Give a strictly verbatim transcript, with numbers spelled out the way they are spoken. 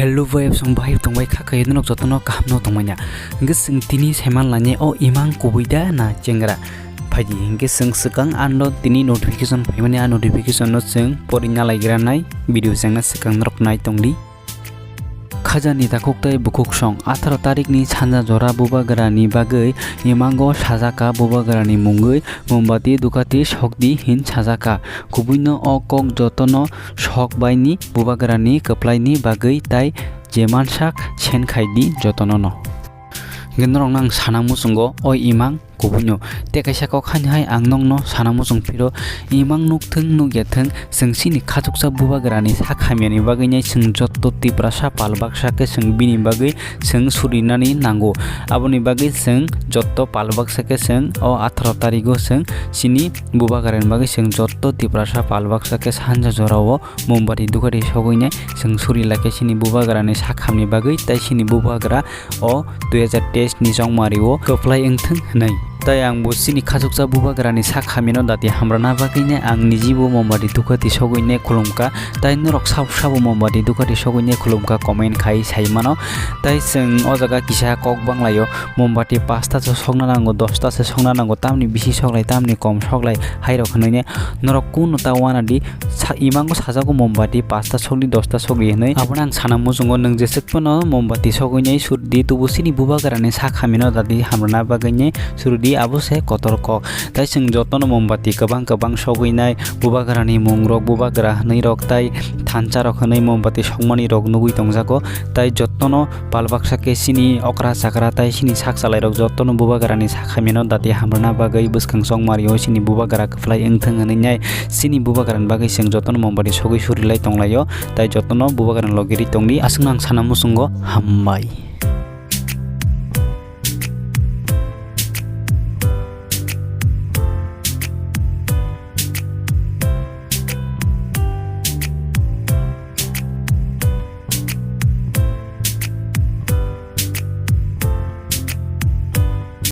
Hello viewers, chwng bahai tongbai kha khe norok jotono kaham no tongmanya. Hwnkhe chwng tini saiman lainai o imang kubui da na chengra? Phaidi hwnkhe chwng swkang ano tini notification phaimani, a notification no chwng pori nalaigra nai video chengna swkang norok nai tongdi. Khajani takhuk tei bukhuk song atharo tarikni sanja jora bubagrani bagwi imango sajaka bubagrani mungwi mombati dukati sokdi hin sajaka. Kubuino o kok jotono sok baini bubagrani kwplaini bagwi tai jemansak sen khaidi jotonono. Hwnkhe norokno ang sana muchungo o imang kubuino. Tei kaisa kok haini hai ang nokno sana muchung phiro, imang nukthwng nukya thwng, chwng chini khachuksa bubagrani sak hamyani bagwi nai chwng jotto Tiprasa pal baksa khe chwng bini bagwi chwng surinani nango. Aboni bagwi chwng jotto pal baksa khe chwng o atharo tarigo chwng chini bubagrani bagwi chwng jotto Tiprasa pal baksa khe sanja jorao mombati dukati sogwi nai chwng suri lai khe chini bubagrani sak hamni bagwi tei chini bubagra o dui hajar teis ni chongmari o kwplai wngthwng hwnwi. Tai ang bo chini khachuksa bubagrani sak hamyano dati hamrana bagwi nai ang nijibo mombati dukati sogwi nai khulumkha. Tai norok sab sabo mombati dukati sogwi nai khulumkha comment khai sai mano. Tai chwng o jaga kisa kok banglaio, mombati pasta se sokna nango, dosta se sokna nango, tamni bisi soklai, tamni kom soklai, hairok hwnwi nai norok kunu ta wanadi sa-, imango sajago mombati pasta sokdi, dosta sokdi hwnwi. Abono ang sana muchungo nwng jeswk phano mombati sogwi nai surdi, tubu chini bubagrani sak hamyano dati hamrana bagwi nai surdi, abo se kotor kok. Tai chwng jotono mombati kwbang kwbang sogwi nai, bubagrani mungrok, bubagra hwnwi rok tai thansa rok hwnwi mombati sokmani rok nugwi tongjago. Tai jotono pal baksa khe chini okra chakra tai chini sak chalairok jotono bubagrani sak hamyano dati hamrana bagwi bwskang chongmario chini bubagra kwplai wngthwng hwnwi nai chini bubagrani bagwi chwng jotono mombati sogwi surilai tonglaio, tai jotono bubagrani logi ri tongdi. Aswkno ang sana muchungo hambai.